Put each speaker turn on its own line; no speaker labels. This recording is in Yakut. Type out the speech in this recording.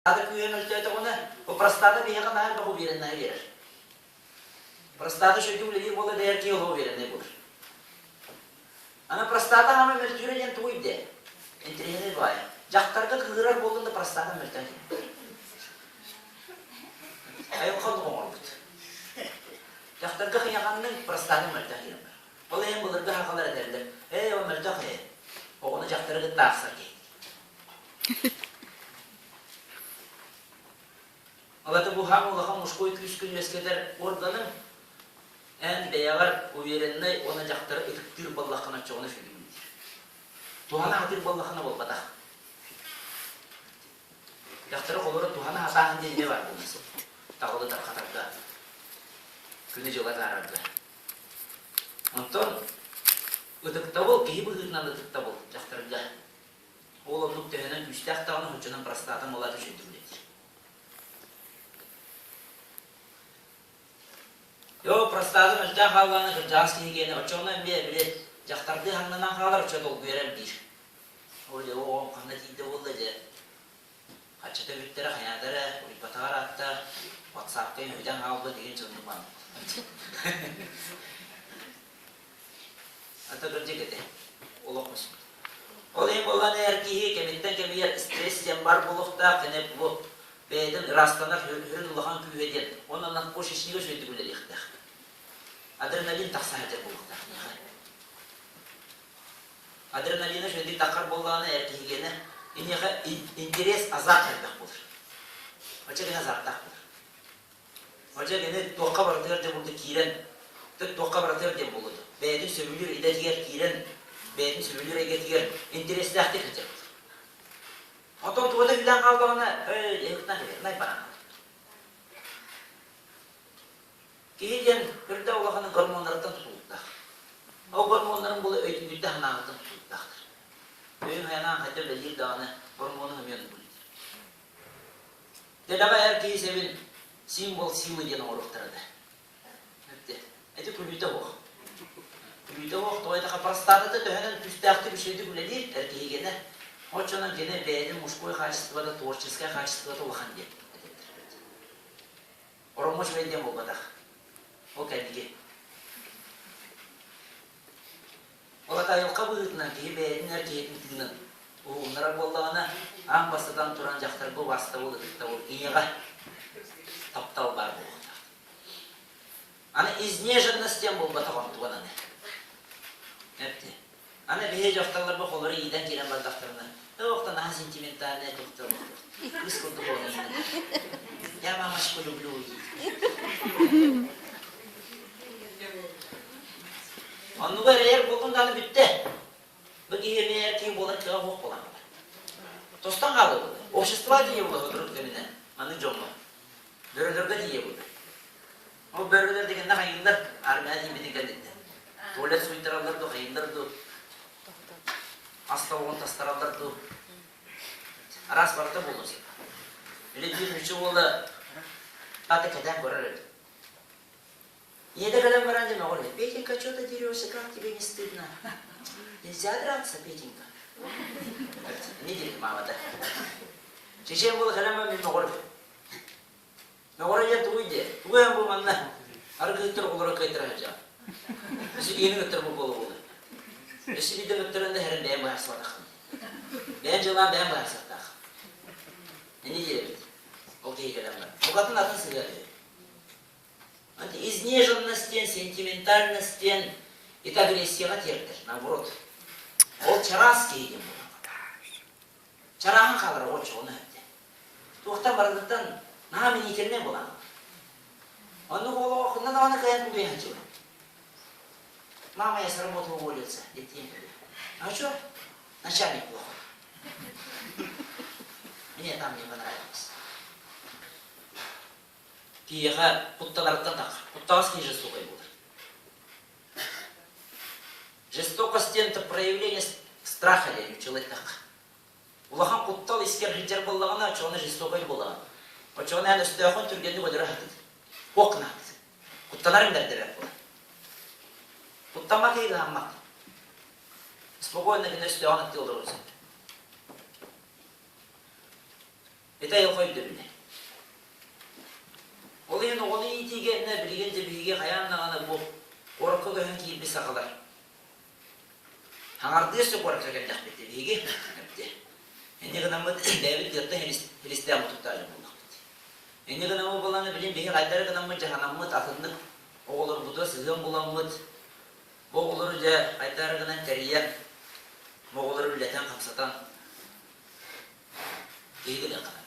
Күүһэ мөлтөөтөҕүнэ, бу простата биһиэхэ наһаа элбэх увереннайы биэрэр. Простата үчүгэйдик үлэлиир буолла дэйэр киһи олох увереннай буолар. Аны простата хаама мөлтүүрэ диэн тугуй дэ? Интэриэһинэй баайа. Дьахтарга кыыһырар буоллун да простата мөлтөөн кэлэр. Айылҕа оннук оҥорбут. Дьахтарга кыйаханныҥ простата мөлтөөн киирэн барар. Ол иһин былыргы сахалар этэллэр, ээ, ол мөлтөх ээ, оҕону дьахтары кытта аахсар киһи. Ол это бу хаан улахан мужской күүскүн үөскэтэр органыҥ эн бэйэҕэр увереннай уонна дьахтары ытыктыыр буоллаххына оччоҕуна сүдүгүн диир. Туһана сатыыр буоллаххына буолбатах. Дьахтары холоро туһана сатааһын диэн эмиэ баар буолуон сөп. Таҕылы тарҕатарга, күнү-дьылы атаарарга. Онтон ытыктабыл киһи быһыытынан ытыктабыл дьахтарга Ол оннук төһөнөн күүстээх даҕаны оччонон простатам улаата үчүгэйдик үлэлиир. Йоо, простата мөлтөөн хааллаҕына кырдьаҕас киһи гиэнэ оччоҕуна эмиэ били дьахтардыы хаҥнанан хаалар оччо долгуйара элбиир. Ол дьэ оҕом ханна тиийдэ буолла дьэ хаччата бүттэрэ хайаата эрэ уйбатаҕар аатта ватсапка үһүтэн хаалбыт игин дьоннук маннык. Ата кырдьык этэ. Олох көспүт. Ол иһин буолан эр киһи кэмиттэн кэмигэр стресс диэн бар буолуохтаах, кини бу бэйэтин ыраастанар сүрүн улахан күүһэ диэн уонна надпочечнига үчүгэйдик үлэлиэхтээх. Адреналин тахса сылдьар буолуохтаах киниэхэ. Адреналина үчүгэйдик таххар буоллаҕына эр киһигэнэ киниэхэ интерес, азарт элбэх буолар. Оччо кини азарттаах буолар. Дьэ кини туохха барытыгар дьэ курдук киирэн, туохха барытыгар диэн буолуо дуо, бэйэтин сөбүлүүр идэтигэр киирэн, бэйэтин сөбүлүүр эйгэтигэр интэриэстээхтик сылдьар. Онтон туга да үлээн хааллаҕына, эһиктан кэлэр, баран хаалар. Киһи диэн үрдэ улаханын гормоннарыттан тутулуктаах. Ол гормоннарын була өйдүүрдэ санааҕыттан тутулуктаахтар. Өйүҥ хайанаан хайда үлэлиир даҕаны гормону эмиэ оннук үлэлиир. Дэлэҕэ эр киһи сэбин символ силы диэн оҥоруохтара да. Эти күлүүтэ суох. Күлүүтэ суох, тоҕо диэтэххэ простатата төһөнөн күүстээхтик үчүгэйдик үлэлиир эр киһигэнэ, оччонон кини бэйэтин мужской качествота, творческай качествота улахан диэн этэллэр. Ороҥҥо үчүгэй диэн буолбатах. Ол кэнники. Ол аата айылҕа быһыытынан киһи бэйэтин эр киһитин тыынын уһугуннарар буоллаҕына, аан бастатан туран дьахтарга убаастабыл, ытыктабыл, ийэҕэ таптал баар буолуохтаах. Аны изнеженность диэн буолбатах онтуган аны. Эпти. Аны биһи дьахталларга холору иитэн киирэн бардахтарына, туохтан наһаа сентиментальная туохтар кыыс курдук буолан Я мамочку люблю. Оннуга эрэйэр буоллун даҕаны бүттэ. Бу киһи эмиэ киһи буолар кыаҕа суох буолан хаалар. Тостон хаалыы Общество тиийэ буолар сотору кэминэн маннык дьоҥҥо. Бөрөлөргө тиийэ буолар. Ол бөрөлөр дегенне хайыыллар армия тиийбитин кэнниттэн. Туалет суйтараллар дуу, хайыыллар дуу, ас тобоҕун тастараллар дуу. Араас барыта буолуон сөп. Били биир нуучча уола аты кэтээн көрөр эбит. Ийэтэ кэлэн баран дьэ мөҕөр Петенька, что ты дерешься, как тебе не стыдно? Нельзя драться, Петенька. Не диир маамата. Чечен буола кэлэн баран мин мөҕөр Мөҕөрө диэн тугуй диэ? Тугу эн бу манна арыгыһыттар оҕолоро кыайтара сылдьаҕын. Өссө киһини ыттар бу буола буола. Өссө биирдэ ыттарын да иһэрин бэйэм быһаарсыбатаххын. Бэйэм дьылаан бэйэм быһаарсыахтаах. Инньэ диир эбит. Ол киһи кэлэн баран. Букатын атын сыһыан үһү. Изнеженность диэн, сентиментальность диэн это агрессияҕа тиэрдэр, наоборот. Ол чараас киһи диэн буолар. Чарааһын хаалар оччоҕуна эбитэ. Туохтан барытыттан наһаа миниитирнэй буолан. Оннук олоҕо ханна даҕаны кыайан тулуйа сылдьыбат. Мама, я с работы уволился, диэн А что? Начальник плохой. Мне там не понравилось. Киһиэхэ куттанарыттан таххар. Куттаҕас киһи жестокай буолар. Жестокость диэн это проявление страха диэн человек Улахан куттал искэр сылдьар буоллаҕына, оччоҕуна жестокай буолаҕын. Оччоҕуна эн өстөөххүн түргэнник өлөрө сатыыр. Туох гынаҕыт? Куттанарыҥ бэрдэрэр буолар. Куттаммат киһи кыһаммат. Спокойно кини өстөөҕүн аттыы олоруон сөп. Ити айылҕа өйдөбүлэ. Ол иһин оҕону иитиигэ иннэ билигин дьэ биһиги хайаан даҕаны бу куоракка көһөн киирбит сахалар хаҥардыы өссө куоракка кэллэхпит биһиги эбитэ. Инньэ гынаммыт бэйэбит тыаттан хиристээн мутуктаах дьон буоллахпыт. Инньэ гынаммыт буоллаҕына билин биһи хайдары гынаммыт дьаһанаммыт атыннык оҕолорбутугар сыһыан буламмыт бу оҕолору дьэ хайдары гынан тэрийэн бу оҕолору үлэтэн хамсатан киһи гыныахха.